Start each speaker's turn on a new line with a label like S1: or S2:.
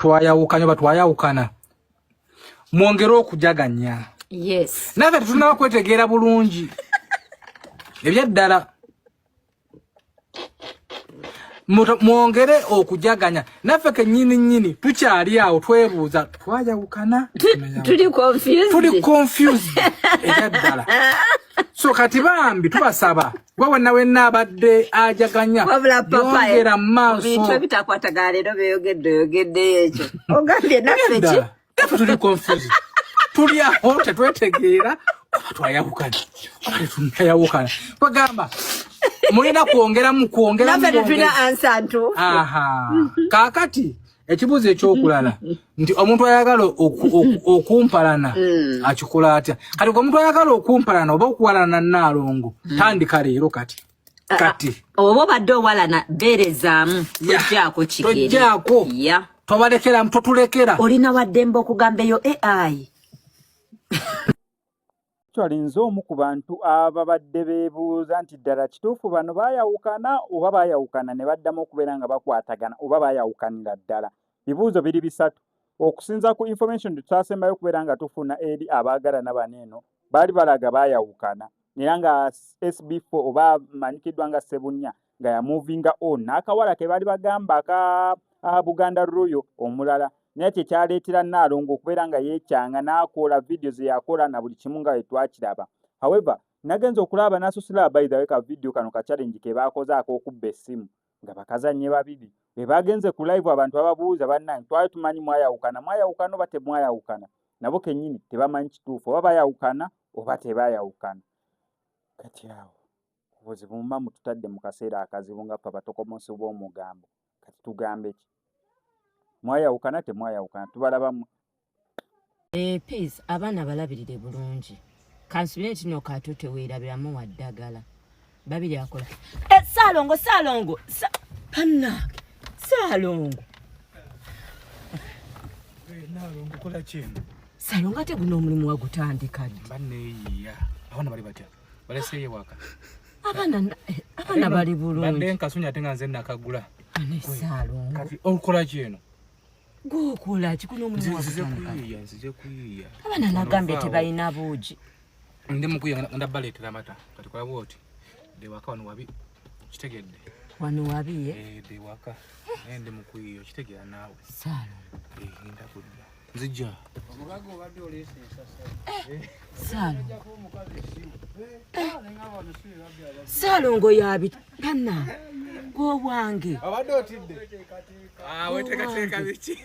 S1: Twayawukanye oba twayawukana, mwongere okujaganya. Naffe tetunaba kwetegeera bulungi ebyaddala. Mwongere okujaganya, naffe kennyini nnyini tukyali awo twebuuza, twayawukana?
S2: Tuli confused.
S1: Tuli confused ebyaddala. So kati bambi tubasaba, gwe wenna wenna abadde ajaganya,
S2: Wabula papa,
S1: yongera mu
S2: bintu
S1: maaso.
S2: ebitakwatagana leero byeyogedde, oyogeddeyo ekyo ogambye naffe ki?
S1: Eby'eddala, naffe tuli confused, tuli awo tetwetegeera oba twayawukana oba tetunayawukana. Kwegamba mulina kwongeramu kwongeramu.
S2: Naffe tetulina answer ntuufu.
S1: Aha, kaakati ekibuuzo ekyokulala nti omuntu ayagala okumpalana akikola atya? Kati gwe omuntu ayagala okumpalana oba okuwalana Naalongo, tandika leero kati kati.
S2: Oba obadde owalana, beerezaamu, tojjaako kigere.
S1: Tojjaako. Tobalekera, totulekera.
S2: Olina waddembe okugamba eyo AI.
S3: Actually, nze omu ku bantu ababadde beebuuza nti ddala kituufu bano baayawukana, oba baayawukana ne baddamu okubeera nga bakwatagana, oba baayawukanira ddala. Bibuuzo biri bisatu. Okusinza ku information twasembayo okubeera nga tufuna eri abaagalana bano eno, baali balaga baayawukana, era nga SB4 oba amanyikiddwa nga Ssebunya nga yamovinga on n'akawala ke baali bagamba aka Buganda Royal omulala, naye kyekyaleetera Nnaalongo okubeera nga yeekyanga n'akola vidiyo ze yakola na buli kimu nga bwe twakiraba. However, nagenze okulaba n'asoosera, by the way, ka vidiyo kano ka challenge ke baakoze ak'okubba essimu nga bakazannye babiri. Bwe bagenze ku live, abantu bababuuza, "Bannange, twali tumanyi mwayawukana, mwayawukana oba temwayawukana?" Nabo kennyini tebamanyi kituufu oba bayawukana oba tebayawukana. Kati awo obuzibu muba mututadde mu kaseera akazibu nga ffe abatokomosi b'omugambo. Kati tugambe ki? Mwayawukana, temwayawukana? Tubalabamu.
S4: Eh, peace, abaana balabirire bulungi. Kansubire nti no kato teweerabiramu wa ddagala. Babiri akola. Eh, Saalongo, Saalongo, bannange, Saalongo.
S1: Naalongo, kola kyeno.
S4: Saalongo, ate guno omulimu wagutandika ddi?
S1: Mba neeyiiya. Abaana bali batya? Baleseeyo waka?
S4: Abaana bali
S1: Badde
S4: bulungi.
S1: nkasunya ate nga nze nakagula.
S4: Ane Saalongo.
S1: Kati olukola kyeno?
S4: Gwokola ki? Guno omulimu
S1: Nzize
S4: wagutandika ddi?
S1: kuyiiya, nzize kuyiiya.
S4: Abaana nagambye
S1: Ono
S4: tebalina buugi.
S1: Ndi mukuyiiya nga ndabaleetera amata. Kati kola bwoti, de waka wano wabi, kitegedde?
S4: Wano wabiye.
S1: Eh, de waka, naye ndi mukuyiiya, okitegeera naawe.
S4: Saalongo.
S1: Eh, ngenda kudda, nzija.
S4: Saalongo. Saalongo yabi bannange gwowange.
S1: Obadde otidde? Ah, weteekateeka biki?